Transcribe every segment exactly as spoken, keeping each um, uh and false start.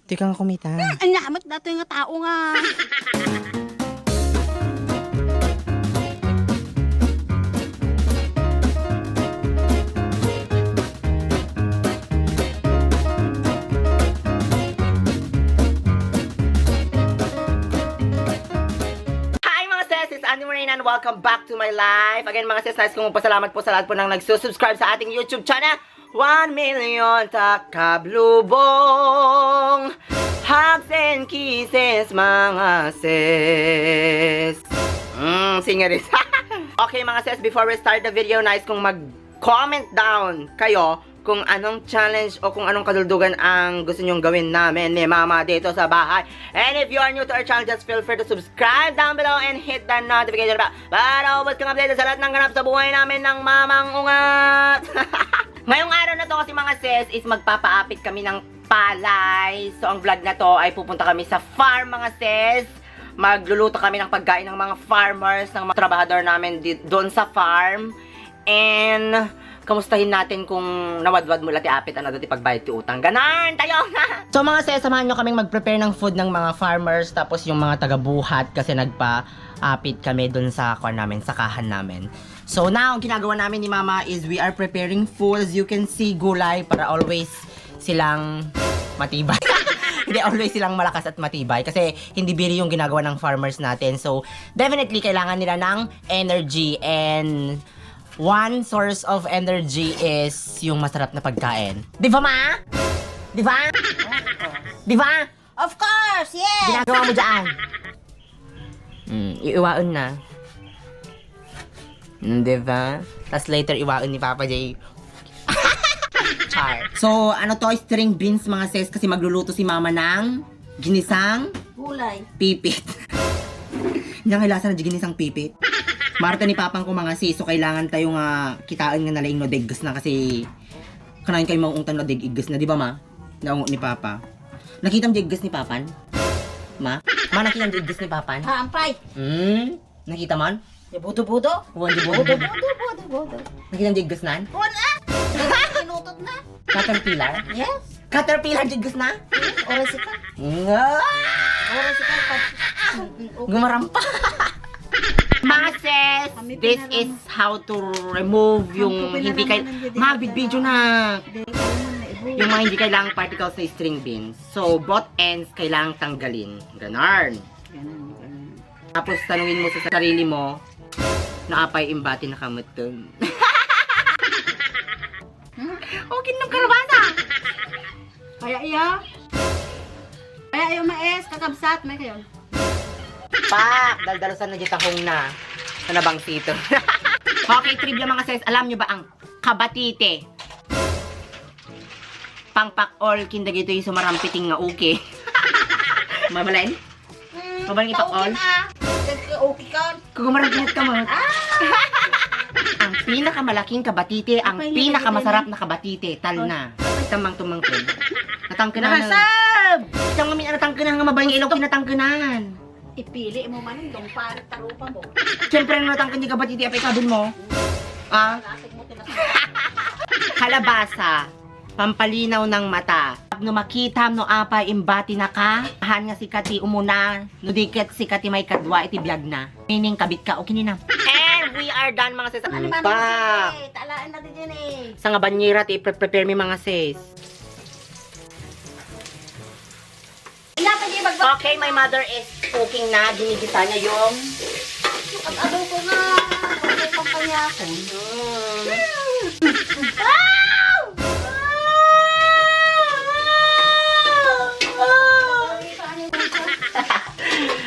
Di ka nga kumita. Anya met datoy nga tao nga. Hi mga sis, it's Andy Morena and welcome back to my life. Again mga sis, nais kong magpasalamat po sa lahat po ng nagsusubscribe sa ating YouTube channel. One million takablubong. Hugs and kisses, mga sis. Mm, singer is. Okay, mga sis, before we start the video, nais kong mag-comment down kayo kung anong challenge o kung anong kaduldugan ang gusto nyong gawin namin ni Mama dito sa bahay. And if you are new to our channel, just feel free to subscribe down below and hit the notification bell para always kang updated sa lahat ng ganap sa buhay namin ng Mamang Ungat. Ngayong araw na to kasi mga sis is magpapaapit kami ng palay. So ang vlog na to ay pupunta kami sa farm mga sis. Magluluto kami ng pagkain ng mga farmers, ng mga trabahador namin di- doon sa farm. And kamustahin natin kung nawadwad mo la ti apit, ano ti pagbayad ti utang. Ganan! Tayo na! So mga sis, samahan nyo kaming mag-prepare ng food ng mga farmers, tapos yung mga taga-buhat kasi nagpa-apit kami dun sa kwan namin, sakahan namin. So now, ang ginagawa namin ni Mama is we are preparing food. As you can see, gulay para always silang matibay. Hindi, always silang malakas at matibay kasi hindi biro yung ginagawa ng farmers natin. So, definitely, kailangan nila ng energy and one source of energy is yung masarap na pagkain. Di ba, Ma? Di ba? Di ba? Of course, yes! Ginagawa mo dyan. Mm, iiwaon na. Mm, di ba? Tas later, iwaon ni Papa J. Char. So, ano to, string beans, mga sis, kasi magluluto si Mama ng ginisang Gulay. Pipit. Nya nga lasa na di ginisang pipit. Marta ni Papang ko, mga sis, so kailangan tayo nga kitaen nga nalaing no deggas na kasi kanayon kayo mauungtan no deggas na, di ba, Ma? Naungo ni Papa. Nakita mo deggas ni Papan? Ma? Ma, nakita mo deggas ni Papan? Ha, ampay. Hmm? Nakita man? Di budo-budo. Wan, di budo-budo. Budo-budo, budo-budo. Nakita mo deggas nan? Wan, ah! Kinutot na. Caterpillar? Yes. Caterpillar, deggas na? Oras ka. Nga! Oras ka. Pag- Gumarampa. Mga sis, this is how to remove yung hindi kay... Magbidbidyo na. Yung mga hindi kailangang particles ng string beans. So, both ends kailangang tanggalin. Ganon. Tapos, tanungin mo sa sarili mo, naapay imbati na kamuton. Okay nung kalabasa. Kaya iya. Kaya iya, mais, kakabsat, may kayo. Pak! Daldalusan na di tahong na. Sa nabang sito. Okay, trivia mga sis. Alam nyo ba ang kabatite? Pangpakol, kin dagitoy sumarampiting nga uki. Mabalen? Mm, mabalen ipakol? Okay na. Okay ka. Kung marampiting ka mo. Ah! Ang pinakamalaking kabatite, ang pinakamasarap na kabatite, tal na. Ay, tamang tumangkol. Natangkenan. Nakasab! Isang mamin ang natangkenan nga mabaling ilong kinatangkenan. Ipili mo man, dong parit tarupa mo. Siyempre, ang natangken di kabatite, apay kabin mo. Ah? Lasig mo, tinatangken. Kalabasa. Pampalinaw ng mata. No makitam no apay imbati na ka, han nga sika ti umuna, no di ket sika ti maikadua iti biag na. Meaning, kabit ka o kinina. And we are done, mga sis. Ano man, mga sis, eh, talaan na din yan, eh. Sa nga banyera, ti pre-prepare mi, mga sis. Inapa niya mag- Okay, my mother is cooking na. Ginigisa niya yung... Ang ano ko nga, ang pampanyakon. Mm.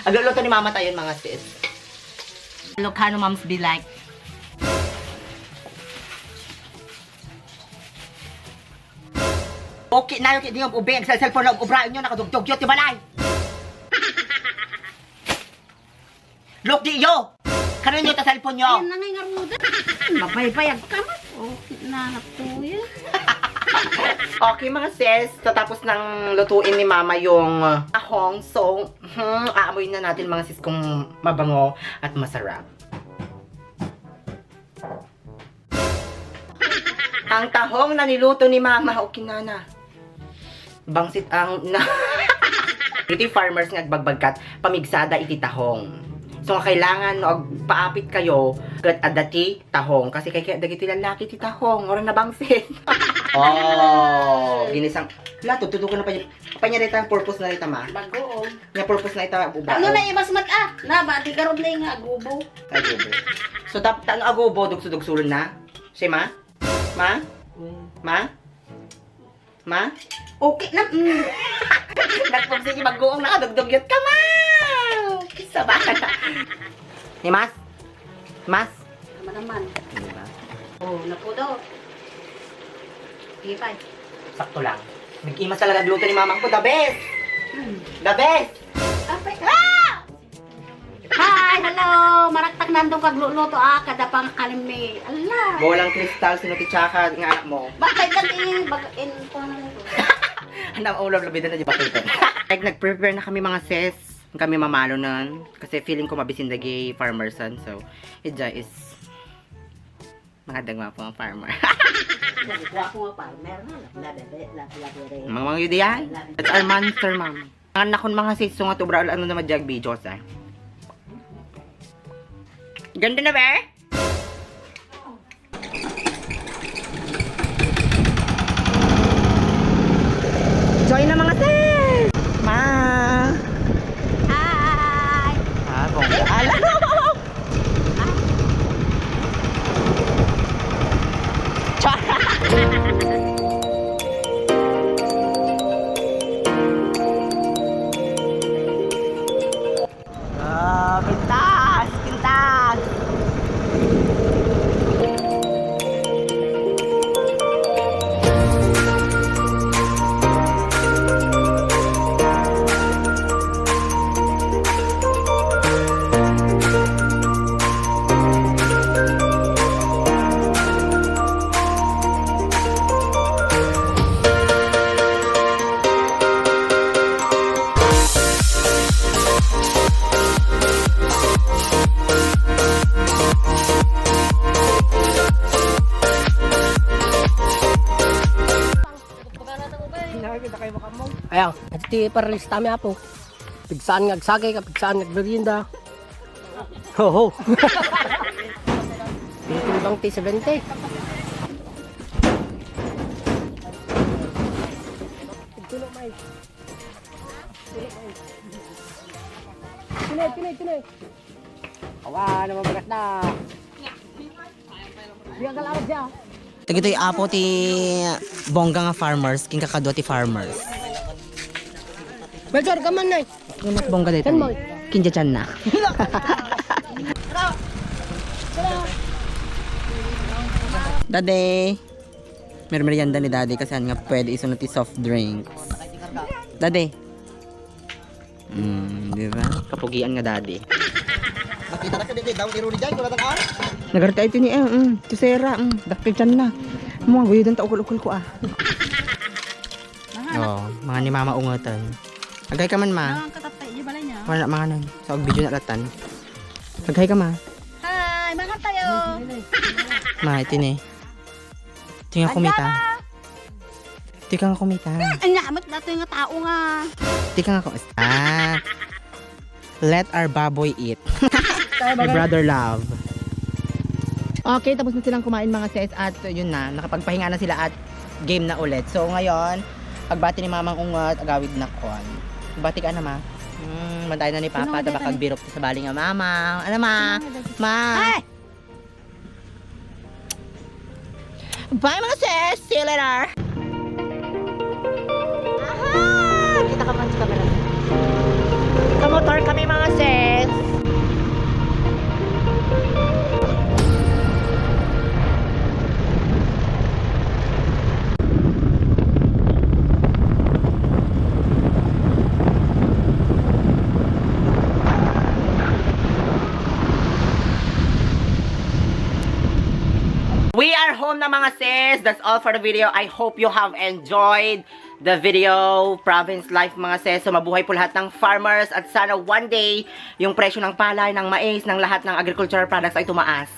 Agluluto ni Mama tayo, mga sis. Ilocano moms be like. Okay na yung kidney of ubing, sa cellphone lang, ubra inyo, nakadugdugyo, ti balay. Look, di iyo! Kano inyo ta cellphone nyo? Ayun na nga yung aruda. Mabaybayag ka man. Okay na, natuya. Okay, mga sis, tatapos nang lutuin ni Mama yung, uh, tahong. So, hmm, aamoyin na natin, mga sis, kung mabango at masarap. Ang tahong na niluto ni Mama, o kinana. Bangsit ang na. Iti farmers nga agbagbagkat, pamigsada iti tahong. So, nga kailangan no agpaapit kayo ket adda ti tahong. Kasi kay, kay dagiti lalaki ti tahong, ora nabangsit. Oh, ginisang. La, tututukan na pa niya. Pa niya dita, purpose na dita, ma. Bagoong. Nya purpose na ita, ubaon. Ano na imas mat, ah? Na, ba, di garod na nga agubo. Agubo. So, dapat ano agubo, dugso-dugsulon na? Siya, ma? Ma? Ma? Ma? Okay na. Mm. Nagpagsi si Maguong, nakadugdugyot ka, ma! Saba. Ni Mas? Mas? Naman naman. Diba? Oh, napudo. Sige pa. Sakto lang. Nag-imas talaga agluto ni mamang ko. The best! Hmm. The best! Apay. Ah! Hi! Hello! Maraktak nandong kagluluto, ah, kada pang kalimmi. Ala! Bolang kristal, sino ti tsaka nga anak mo? Bakit lang eh? Bag-, in, kung ano nito? Anak, ulo, labi na di bakit? Like, nag-prepare na kami, mga sis. Kami mamalo nun. Kasi feeling ko mabisin dagi farmers, so, ija is mga dagwa po ang farmer. Nagkuha ko nga farmer na, labere, labere. Mga mga yun yan. That's our monster, ma'am. Ang nakon mga sis, so nga to, bro, ano naman diyag videos, eh. Ganda na, be? Join na, mga sis! Ma! Hi! Ah, bongga. Ala! Ah, pintas! Pintas! Ayaw, iti parlista mi, apo. Pigsaan nga agsakay, pigsaan nga agmerienda. Ho, ho. Pinitimbang ti seventy. Tulo, may. Tulo, may. Tuloy, tuloy, tuloy. Awa, naman bagat na. Di ka kalawag siya. Dagitoy apo ti bongga nga farmers, king kakadua ti farmers. Melchor, come on, Nay. Yung mas bongga dito. Come on. Kinja chan na. Daddy. Mermerienda ni Daddy kasi nga pwede isunod ti soft drinks. Daddy. Mm, di ba? Kapugian nga Daddy. Nakita na ka, di, di, daw, iruri dyan, wala nang ar. Nagarta ito ni, eh, mm, ti Sera, mm, dakkel tiyan na. Mga guyo dyan, ta ukol-ukol ko, ah. Oh, mga ni Mama Ungatan. Agay ka man, ma. Ang kataptay, di balay niya. Wala, mga nan. Sa video na latan. Agay ka, ma. Hi, mangan tayo. Ma, ito ni. Ito nga kumita. Ito nga kumita. Anya, amat dato nga tao nga. Ito nga kumita. Ah. Let our baboy eat. My brother love. Okay, tapos na silang kumain, mga sis, at yun na, nakapagpahinga na sila at game na ulit. So ngayon, pagbati ni Mamang Ungot, agawid na kon. Bati ka na, ma. Hmm, bantayan na ni Papa, tabak agbirok sa bali nga mama. Ano, ma? Ma? Bye, mga sis! See you later! Aha! Kita ka man sa camera. Kamotor kami, mga sis! We are home na, mga sis. That's all for the video. I hope you have enjoyed the video. Province life, mga sis. So mabuhay po lahat ng farmers at sana one day yung presyo ng palay, ng mais, ng lahat ng agricultural products ay tumaas.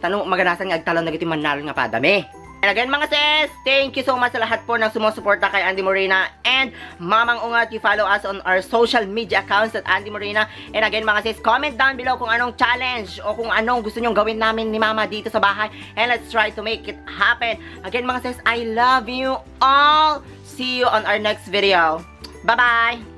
Tano maganasan nga agtalon dagiti mannalon nga padami. And again, mga sis, thank you so much sa lahat po ng sumusuporta kay Andy Morena and Mamang Ungat. You follow us on our social media accounts at Andy Morena. And again, mga sis, comment down below kung anong challenge o kung anong gusto nyong gawin namin ni Mama dito sa bahay. And let's try to make it happen. Again, mga sis, I love you all. See you on our next video. Bye-bye!